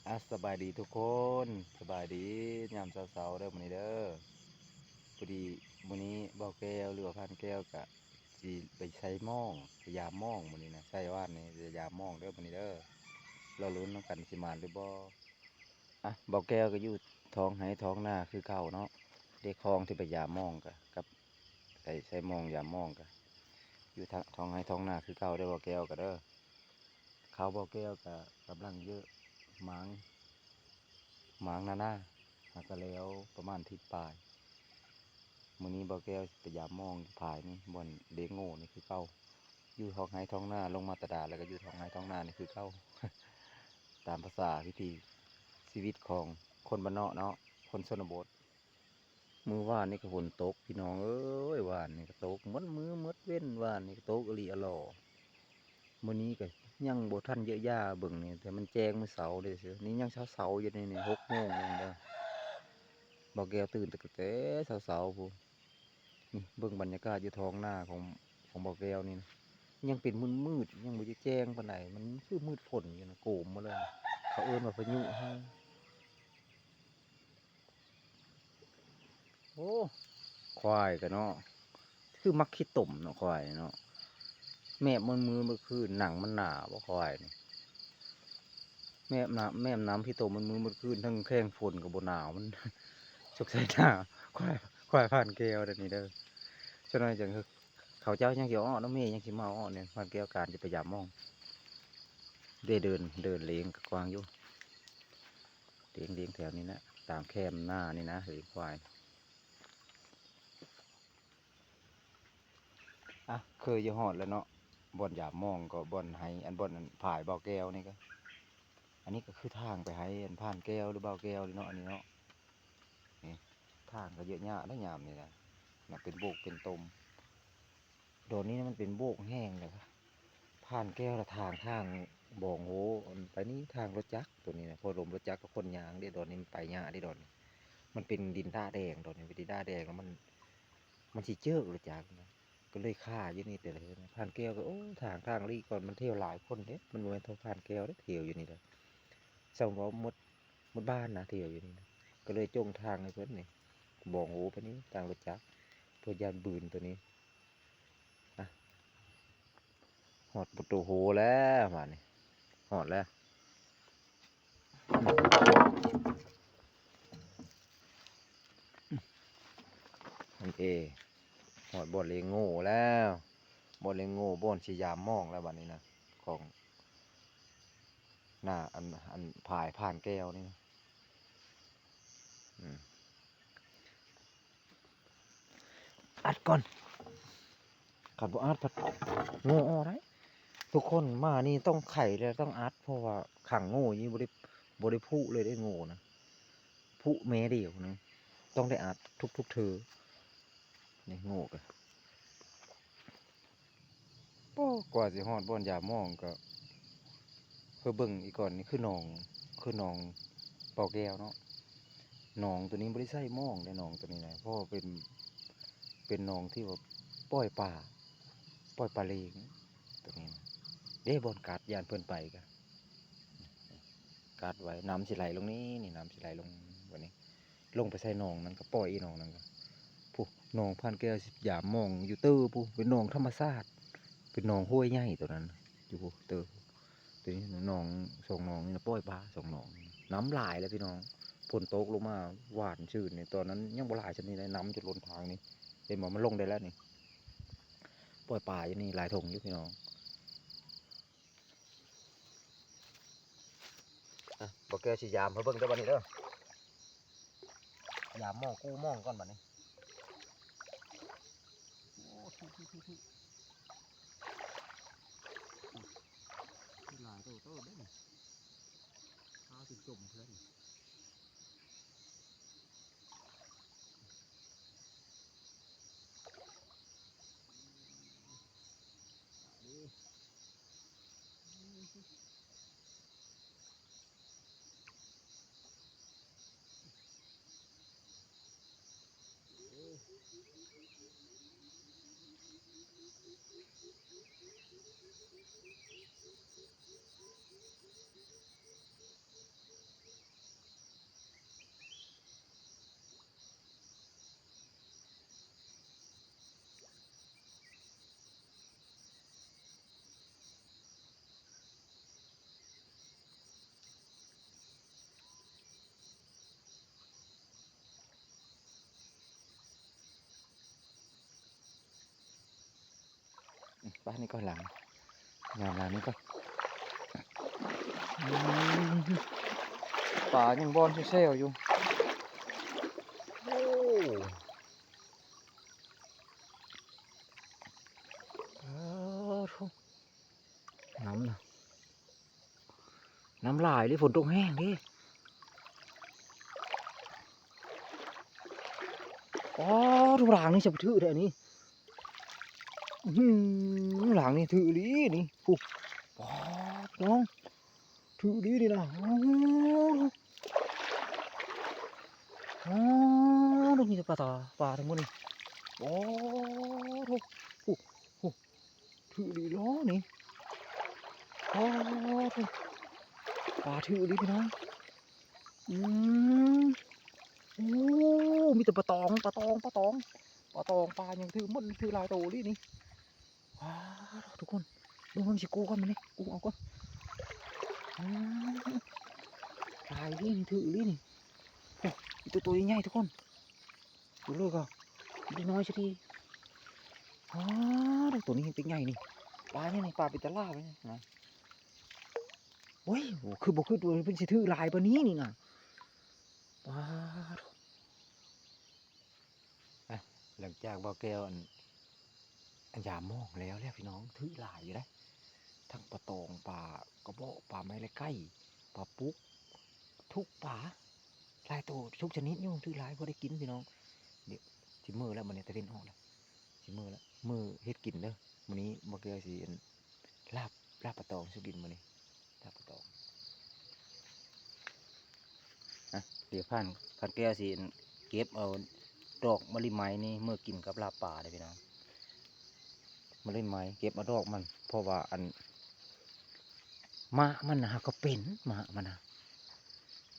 ອາ ສະບາຍດີທຸກຄົນ ສະບາຍດີຍາມເຊົ້າໆເດີມື້ນີ້ເດີ. ພໍດີມື້ນີ້ບ່າວແກ້ວ ຫຼືວ່າພານແກ້ວກະຊິໄປໃສ່ໝອງ ໄປຢາມໝອງມື້ນີ້ນະ ໃສ່ວານນີ້ໄປຢາມໝອງເດີມື້ນີ້ເດີ. ລໍລຸ້ນນຳກັນຊິໝານຫຼືບໍ່. ອາ ບ່າວແກ້ວກໍຢູ່ທ້ອງໄຮ່ທ້ອງນາຄືເກົ່າເນາະ ເດ້ຄອງທີ່ໄປຢາມໝອງກະກັບ ໄປໃສ່ໝອງຢາມໝອງກະຢູ່ທາງທ້ອງໄຮ່ທ້ອງນາຄືເກົ່າເດີ ບ່າວແກ້ວກະເດີ. ເຂົ້າບ່າວແກ້ວກະກຳລັງເຍາະ ໝາງ ໝາງນານາ ຫາກະແລ້ວປະມານທິດປາຍ. ມື້ນີ້ບ່າວແກ້ວໄປຢາມໝອງຢູ່ພາຍນີ້ ບ່ອນລ້ຽງງົວນີ້ຄືເກົ່າ ຢູ່ທ້ອງໄຮ່ທ້ອງນາ ລົງມາແຕ່ດາດແລ້ວກະຢູ່ທ້ອງໄຮ່ທ້ອງນານີ້ຄືເກົ່າ ຕາມພາສາວິຖີຊີວິດຂອງຄົນບ້ານນອກເນາະ ຄົນຊົນນະບົດ. ມື້ວານນີ້ກໍຝົນຕົກພີ່ນ້ອງເອີຍ ວານນີ້ກໍຕົກໝົດມື້ໝົດເວັນ ວານນີ້ກໍຕົກອີ່ຫຼີອໍຫຼໍ. ມື້ນີ້ກໍຍັງບໍ່ທັນເຍາະຢາເບິ່ງນີ້ ແຕ່ມັນແຈ້ງມື້ເຊົ້າເດ້ ນີ້ຍັງເຊົ້າໆຢູ່ນີ້ ນີ້ຫົກໂມງນີ້ເດີ. ບ່າວແກ້ວຕື່ນຕັ້ງແຕ່ເຊົ້າໆພຸ້ນ. ນີ້ເບິ່ງບັນຍາກາດຢູ່ທ້ອງນາຂອງ ຂອງບ່າວແກ້ວນີ້ນະ ຍັງເປັນມືດໆ ຍັງບໍ່ໄດ້ແຈ້ງປານໃດ ມັນຄືມືດຝົນຢູ່ນະ ໂກມໝົດເລີຍ ເຂົາເອີ້ນວ່າພາຍຸຮະ. ໂອ້ ຄວາຍກະເນາະ ຄືໝາກຂີ້ຕົມເນາະ ຄວາຍເນາະ ແມບໝົດມື້ໝົດຄືນ ໜັງມັນໜາບໍ່ ຄວາຍນີ້ ແມບນ້ຳ ແມບນ້ຳຂີ້ຕົມໝົດມື້ໝົດຄືນ ທັງແຂ້ງຝົນກໍບໍ່ໜາວ ມັນສົງໄສໜາວ ຄວາຍ ຄວາຍພານແກ້ວເດີນີ້ເດີ. ຈັກໜ້ອຍຈັ່ງ ເຂົາເຈົ້າຍັງຊິເອົາອອກເນາະ ແມ່ຍັງຊິມາເອົາອອກນີ້ ພານແກ້ວການຈະໄປຢາມໝອງ ເດີ ເດີນ ເດີນເລງກໍກວ້າງຢູ່ ເລງ ເລງແຖວນີ້ນະ ຕາມແຄມນານີ້ນະ ເລງຄວາຍ. ອະ ເຄີຍຢູ່ຮອດແລ້ວເນາະ ບ່ອນຢາມໝອງກໍບ່ອນໄຮ່ ອັນບ່ອນອັນພາຍບ່າວແກ້ວນີ້ກໍ ອັນນີ້ກໍຄືທາງໄປໄຮ່ອັນພານແກ້ວ ຫຼືບ່າວແກ້ວນີ້ເນາະ ອັນນີ້ເນາະ. ນີ້ ທາງກໍເຍາະຍະໄດ໋ຍາມນີ້ນະ ນະ ເປັນໂບກເປັນຕົມ. ດອນນີ້ມັນເປັນໂບກແຫ້ງແລ້ວ ຜ່ານແກ້ວລະທາງ ທາງບອງໂຫ ອັນໄປນີ້ທາງລົດຈັກໂຕນີ້ນະ ເພາະລົມລົດຈັກກັບຄົນຍ່າງເດ້ ດອນນີ້ມັນໄປຍາກເດ້ ດອນນີ້ມັນເປັນດິນດາແດງ ດອນນີ້ເປັນດິນດາແດງ ແລ້ວມັນ ມັນຊິເຈິກລົດຈັກນະ ກໍເລີຍຄາຢູ່ນີ້ແຕ່ລະເທື່ອ. ຜ່ານແກ້ວກໍ ໂອ້ ທາງ ທາງລີ້ກ່ອນ ມັນທ່ຽວຫຼາຍຄົນເດ້ ມັນບໍ່ແມ່ນເທົ່າຜ່ານແກ້ວເດ້ ທ່ຽວຢູ່ນີ້ເດ້ ສ່ຳວ່າໝົດ ໝົດບ້ານນະ ທ່ຽວຢູ່ນີ້ນະ ກໍເລີຍຈົ່ງທາງໃຫ້ເພິ່ນນີ້ ບອງໂຫໄປນີ້ທາງລົດຈັກ ເພື່ອຢ້ານບືນໂຕນີ້. ອະ ຮອດປະຕູໂຫແລ້ວບາດນີ້ ຮອດແລ້ວ ໂອເຄ ຮອດບ່ອນລ້ຽງງົວແລ້ວ ບ່ອນລ້ຽງງົວ ບ່ອນຊິຢາມໝອງແລ້ວບາດນີ້ນະ ຂອງໜ້າ ອັນ ອັນພາຍຜ່ານແກ້ວນີ້ນະ ອືມ. ອັດກ່ອນ ຄັນບໍ່ອັດພັດງົວອອກໄດ໋ ທຸກຄົນ ມານີ້ຕ້ອງໄຂ ແລະຕ້ອງອັດ ເພາະວ່າຂັງງົວນີ້ບໍ່ໄດ້ ບໍ່ໄດ້ຜຸເລີຍເດ້ ງົວນະ ຜຸແມ່ດຽວນະ ຕ້ອງໄດ້ອັດທຸກໆເທື່ອ ນີ້ງົວກະ ໂອ້ ກວ່າຊິຮອດບ່ອນຢາມໝອງກໍ ເບິ່ງອີກກ່ອນ ນີ້ຄືໜອງ ຄືໜອງເປົ່າແກ້ວເນາະ. ໜອງໂຕນີ້ບໍ່ໄດ້ໃສ່ໝອງເດ້ ໜອງໂຕນີ້ນະ ເພາະວ່າເປັນ ເປັນໜອງທີ່ວ່າປ່ອຍປາ ປ່ອຍປາເລງໂຕນີ້ນະ ເດ້ບ່ອນກັດ ຢ້ານເພິ່ນໄປກະ ກັດໄວ້ ນ້ຳຊິໄຫຼລົງນີ້ ນີ້ນ້ຳຊິໄຫຼລົງ ບັດນີ້ລົງໄປໃສ່ໜອງນັ້ນ ກໍປ່ອຍອີ່ໜອງນັ້ນກໍ ຜູ້ ໜອງຜ່ານແກ້ວຊິຢາມໝອງຢູ່ເຕີຜູ້ ເປັນໜອງທຳມະຊາດ ເປັນໜອງຫ້ວຍໃຫຍ່ໂຕນັ້ນ ຢູ່ເຕີ ໂຕນີ້ໜອງ ສອງໜອງນີ້ນະ ປ່ອຍປາສອງໜອງ ນ້ຳຫຼາຍແລ້ວພີ່ນ້ອງ ຝົນຕົກລົງມາຫວ່ານຊື່ນນີ້ ຕອນນັ້ນຍັງບໍ່ຫຼາຍສ່ຳນີ້ເດ້ ນ້ຳຈົນລົ້ນທາງນີ້ ເຫັນບໍ່ ມັນລົງໄດ້ແລ້ວນີ້ ປ່ອຍປາຢູ່ນີ້ຫຼາຍຖົງຢູ່ພີ່ນ້ອງ. ອະ ບໍ່ແກ້ວຊິຢາມໃຫ້ເບິ່ງເດີບັດນີ້ເດີ ຢາມໝອງ ກູ້ໝອງກ່ອນບັດນີ້ ໂອ້ ທິ ທິ ທິ ທິ ຫຼາຍໂຕເຕີບເດ້ນີ້ ພາຊິຈົມເພິ່ນ. ໄປນີ້ກ່ອນ ຫຼັງ ຍາມຫຼັງນີ້ກ່ອນ. ອືມ ປາຍັງບ່ອນແຊວໆຢູ່. ໂອ້ ປາໂທ້ ນ້ຳນະ ນ້ຳຫຼາຍເດ້ ຝົນຕົກແຮງເດ້. ອໍ ທຸກຫຼັງນີ້ ສະບະຖືກແທ້ນີ້. ອືມ ຫຼັງນີ້ຖືກອີ່ຫຼີນີ້ ພຸ້ນ. ປາດນ້ອງ ຖືກອີ່ຫຼີນີ້ນະ. ໂອ້ ໂອ້ ໂອ້ ມີແຕ່ປາຕາ ປາທັງໝົດນີ້. ໂອ້ ໂທ້ ໂອ້ ໂອ້ ຖືກອີ່ຫຼີຫຼໍນີ້. ປາໂທ້ ປາຖືກອີ່ຫຼີພີ່ນ້ອງ. ອືມ ໂອ້ ມີແຕ່ປາຕອງ ປາຕອງ ປາຕອງ ປາຕອງ ປາຫຍັງຖືກໝົດ ຖືກຫຼາຍໂຕອີ່ຫຼີນີ້. ວ້າ ທຸກຄົນ ເບິ່ງ ເບິ່ງ ຊິກູ້ກ່ອນ ມານີ້ ກູ້ເອົາກ່ອນ. ອືມ ຫຼາຍອີ່ຫຼີນີ້ ຖືກອີ່ຫຼີນີ້. ໂອ້ ມີແຕ່ໂຕໃຫຍ່ໆ ທຸກຄົນ. ໂຕເລີກອະ ເດັກນ້ອຍຊະດີ. ອ້າ ໂຕນີ້ເປັນໃຫຍ່ນີ້ ປາຫຍັງນີ້ ປາເປັນຕາຫຼາບນີ້ນະ. ໂອ້ຍ ໂອ້ ຄືບໍ່ຄິດວ່າເພິ່ນຊິຖືກຫຼາຍປານນີ້ນີ້ນະ. ປາດ ອ່ະ ຫຼັງຈາກບ່າວແກ້ວ ອັນ ອັນ ຢາມມອງແລ້ວແຫຼະພີ່ນ້ອງ ຖືກຫຼາຍຢູ່ເດ້ ທັງປາຕອງ ປາກະເບາະ ປາໄມ້ລະໄກ່ ປາປຸກ ທຸກປາ ຫຼາຍໂຕ ທຸກຊະນິດຢູ່ ຖືກຫຼາຍ ພໍໄດ້ກິນພີ່ນ້ອງ. ດຽວຊິເມືອແລ້ວ ມື້ນີ້ຕາເວັນອອກແລ້ວ ຊິເມືອແລ້ວ ມື້ເຮັດກິນເດີ. ມື້ນີ້ບ່າວແກ້ວຊິ ອັນ ລາບ ລາບປາຕອງສູ່ກິນມື້ນີ້ ລາບປາຕອງ. ອ່ະ ດຽວພານ ພານແກ້ວຊິ ອັນ ເກັບເອົາດອກມະລິໄມນີ້ເມືອກິນກັບລາບປາເດີພີ່ນ້ອງ. ມະລິໄມ ເກັບເອົາດອກມັນ ເພາະວ່າ ອັນ ໝາກມັນນະ ຫາກະເປັນ ໝາກມັນນະ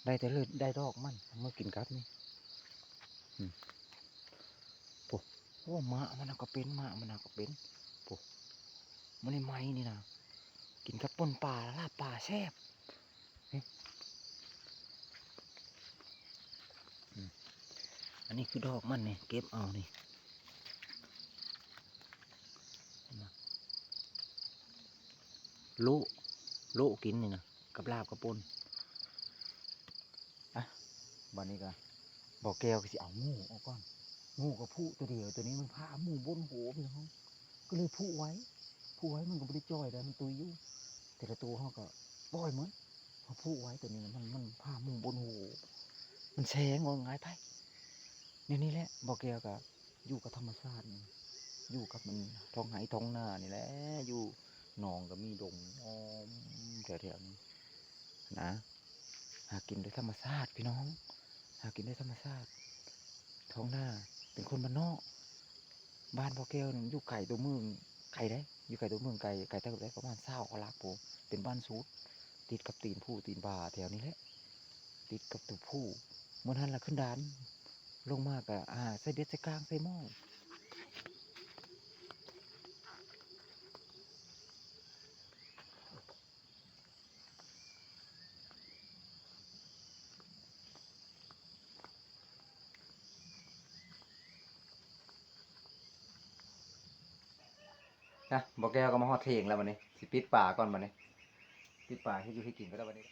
ໄດ້ແຕ່ເລີດ ໄດ້ດອກມັນ ເອົາມາກິນກັບນີ້. ອືມ ໂອ້ ໂອ້ ໝາກມັນນະກະເປັນ ໝາກມັນນະກະເປັນ. ໂອ້ ມະລິໄມນີ້ນະ ກິນກັບປົ່ນປາ ລາບປາແຊບ. ນີ້ ອືມ ອັນນີ້ຄືດອກມັນນີ້ ເກັບເອົານີ້ ເຫັນບໍ່ ໂລະ ໂລະກິນນີ້ນະ ກັບລາບກັບປົ່ນ. ອ່ະ ບາດນີ້ກະ ບ່າວແກ້ວກະຊິເອົາງູອອກກ່ອນ. ງູກະຜຸໂຕດຽວ ໂຕນີ້ມັນພາໝູບົ້ນໂຫພີ່ນ້ອງ ກະເລີຍຜຸໄວ້ ຜຸໄວ້ມັນກະບໍ່ໄດ້ຈ່ອຍໃດ ມັນຕຸຍຢູ່. ແຕ່ລະໂຕເຮົາກະປ່ອຍໝົດ ເຮົາຜຸໄວ້. ໂຕນີ້ນະ ມັນ ມັນພາໝູບົ້ນໂຫ ມັນແຊງ ເວົ້າງ່າຍໄປ. ແນວນີ້ແຫຼະ ບ່າວແກ້ວກະຢູ່ກັບທຳມະຊາດນີ້ ຢູ່ກັບ ອັນ ທ້ອງໄຮ່ທ້ອງນານີ້ແຫຼະ ຢູ່ໜອງກະມີ ດົງອ້ອມແຖວໆນີ້ນະ. ຫາກິນໂດຍທຳມະຊາດພີ່ນ້ອງ ຫາກິນໂດຍທຳມະຊາດ. ທ້ອງນາ ເປັນຄົນບ້ານນອກ. ບ້ານພໍ່ແກ້ວນີ້ຢູ່ໄກຕົວເມືອງ ໄກເດ້ ຢູ່ໄກຕົວເມືອງ ໄກ ໄກເຕີບເດ້ ປະມານຊາວກວ່າຫຼັກພຸ້ນ. ເປັນບ້ານສູດ ຕິດກັບຕີນພູຕີນຜາແຖວນີ້ແຫຼະ ຕິດກັບຕົວພູ. ມື້ນັ້ນລະຂຶ້ນດານ ລົງມາກະ ອ່າ ໃສ່ເບັດໃສ່ກ້າງໃສ່ໝໍ້. ນະ ບໍ່ແກ້ວກໍມາຮອດເຖິງແລ້ວບັດນີ້ ຊິປິດຝາກ່ອນບັດນີ້ ປິດຝາເຮັດຢູ່ເຮັດກິນກໍໄດ້ບັດນີ້.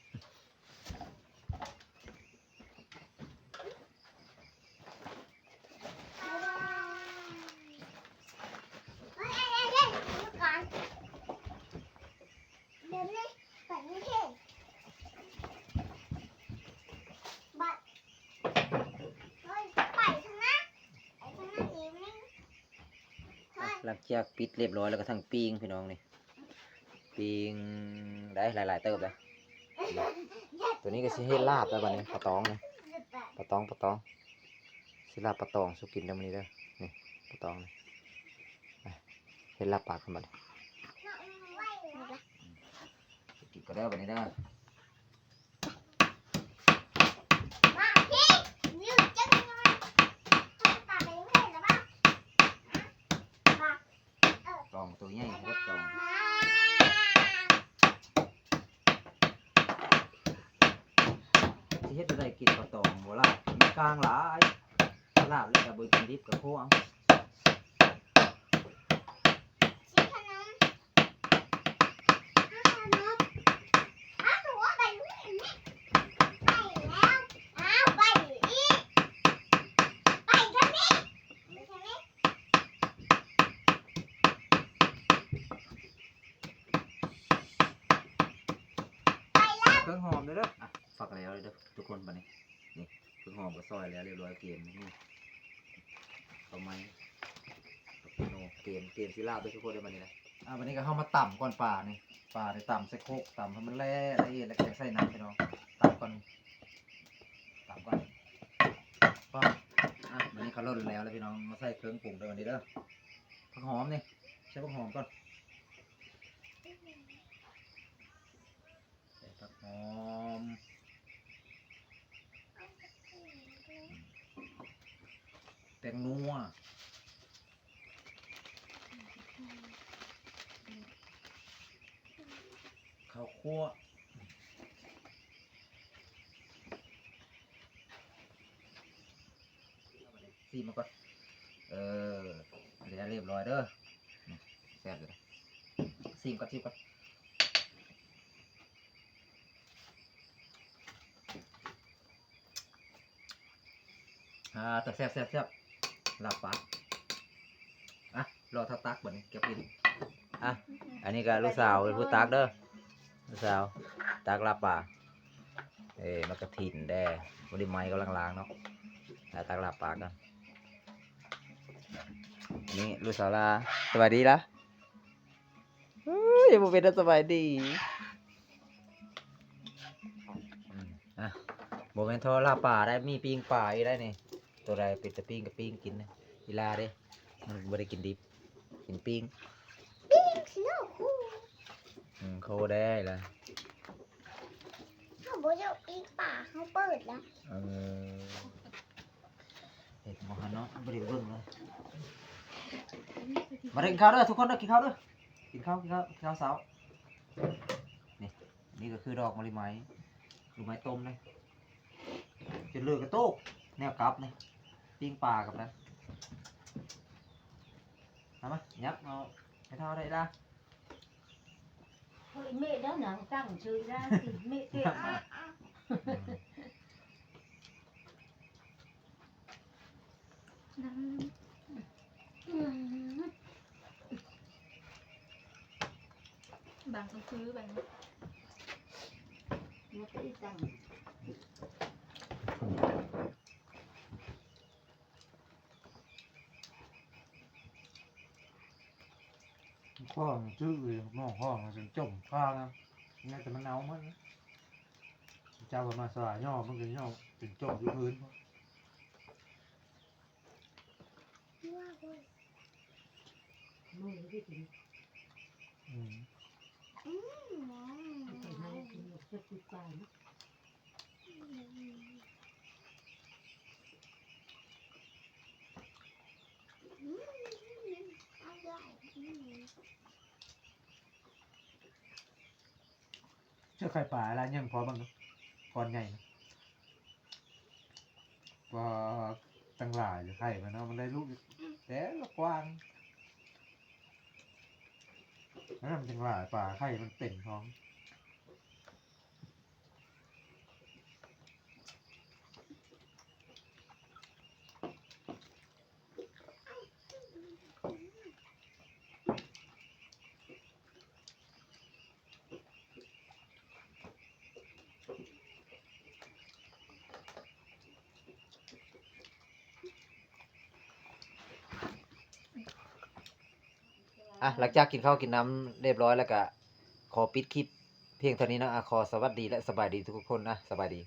ຫຼັງຈາກປິດຮຽບຮ້ອຍແລ້ວກໍທັງປີ້ງພີ່ນ້ອງນີ້ ປີ້ງໄດ້ຫຼາຍໆເຕີບເດ້. ຕົວນີ້ກໍຊິເຮັດລາບແລ້ວບັດນີ້ ປາຕອງນີ້ ປາຕອງ ປາຕອງ ຊິລາບປາຕອງສູ່ກິນເດີມື້ນີ້ເດີ. ນີ້ປາຕອງນີ້ ເຮັດລາບປາກ່ອນບັດນີ້ ກິນກໍເດີບັດນີ້ເດີ. ຕອງຕົວໃຫຍ່ເບິດຕອງ ຊິເຮັດແນວໃດກິນປາຕອງບໍ່ລາບ ມັນກ້າງຫຼາຍ ລາບແລ້ວກໍບໍ່ກິນດິບກໍໂຄເອົາ. ແລ້ວເດີທຸກຄົນ. ບັດນີ້ ນີ້ ເພິ່ງຫອມກໍຊອຍແລ້ວຮຽບຮ້ອຍ. ເກມນີ້ ເຂົ້າໄມ້ ເກມ ເກມຊິລາບເດີທຸກຄົນເດີ. ບັດນີ້ນະ ອ່າ ບັດນີ້ກໍເຮົາມາຕຳກ່ອນປານີ້. ປານີ້ຕຳໃສ່ໂຄກ ຕຳໃຫ້ມັນແຫຼະລະອຽດ ແລ້ວກໍຈັ່ງໃສ່ນ້ຳ ພີ່ນ້ອງ. ຕຳກ່ອນ ຕຳກ່ອນ. ພໍ ອ່າ ບັດນີ້ເຂົາຫຼົ່ນແລ້ວລະພີ່ນ້ອງ. ມາໃສ່ເຄື່ອງປຸງເດີ ບັດນີ້ເດີ. ຜັກຫອມນີ້ ໃສ່ຜັກຫອມກ່ອນ. ໃສ່ຜັກຫອມ ແປ້ງນົວ ເຂົ້າຂົ້ວ. ຊີມມັນກ່ອນ. ເອີ ອັນນີ້ລຽບຮ້ອຍເດີ. ນີ້ ແຊບຢູ່ເດີ. ຊີມກ່ອນ ຊີມກ່ອນ. ອ່າ ແຊບໆໆ ລາບປາ. ອ່ະ ລໍຖ້າຕັກບັດນີ້ ເກັບກິນ. ອ່ະ ອັນນີ້ກໍລູກສາວເປັນຜູ້ຕັກເດີ. ລູກສາວຕັກລາບປາ. ເອີ ໝາກກະຖິນແດ່ ບໍ່ໄດ້ໄໝ້ ກຳລັງລ້າງເນາະ. ອ່າ ຕັກລາບປາກ່ອນ. ນີ້ລູກສາວລາ. ສະບາຍດີລະ. ເອີຍ ບໍ່ເປັນຕາສະບາຍດີ. ອືມ ອ່ະ ບໍ່ແມ່ນທໍ່ລາບປາໄດ໋ ມີປີ້ງປາອີກໄດ໋ນີ້. ໂຕໃດເປັນຕາປີ້ງກໍປີ້ງກິນ. ອີ່ຫຼ້າເດ້ ມັນບໍ່ໄດ້ກິນດິບ ກິນປີ້ງ. ປີ້ງຊິເນາະ. ອືມ ໂຄແດ່ລະ. ເຮົາບໍ່ຢາກປີ້ງປາ ເຮົາເປີດລະ. ເອີ ເຮັດບໍ່ທັນເນາະ ບໍ່ໄດ້ເບິ່ງເລີຍ. ມາເດີ ກິນເຂົ້າເດີທຸກຄົນເດີ ກິນເຂົ້າເດີ. ກິນເຂົ້າ ກິນເຂົ້າ ກິນເຂົ້າເຊົ້າ. ນີ້ ນີ້ກໍຄືດອກມະລິໄມ ມະລິໄມຕົ້ມເດ້ ຈົນເຫຼືອກະໂຕກ ແນວກັບນີ້ ປີ້ງປາກັບນັ້ນ. ເອົາມາ ຫຍັບເອົາໃຫ້ເທົ່າໄດ້ລະ. ເຮີ້ຍ ເມະເດີ ນັ່ງຕັ້ງຊື່ລະ ເມະເຕະ. ອືມ ບາງກໍຄືບາງ ມາໄປອີກຕັ້ງ. ຂ້ອງຈື່ໝໍ້ຫ້ອງຈົນຈົມຂ້າງນະ ແມ່ນແຕ່ມັນເນົ່າໝົດ. ເຈົ້າວ່າມາສາຍຍໍ້ ມັນກໍຍໍ້ຈົນຈົມຢູ່ພື້ນ. ມື້ທີ່ກິນ ອືມ ອືມ ໃສ່ໃຫ້ກິນ ເກັບຕິດໃຈເນາະ. ເຈົ້າໄຂ່ປາລະຍັງພໍເບິ່ງດູ ຄອນໃຫຍ່ນະ ວ່າຕັ້ງຫຼາຍຢູ່ໄຂ່ມັນເນາະ ມັນໄດ້ລູກແຕ່ລະກວ້າງ ນັ້ນມັນຈັ່ງຫຼາຍ ປາໄຂ່ມັນເຕັມທ້ອງ. ອ່ະ ຫຼັງຈາກກິນເຂົ້າກິນນ້ຳຮຽບຮ້ອຍແລ້ວກະ ຂໍປິດຄລິບພຽງເທົ່ານີ້ເນາະ. ອ່ະ ຂໍສະຫວັດດີ ແລະ ສະບາຍດີທຸກໆຄົນນະ. ສະບາຍດີ.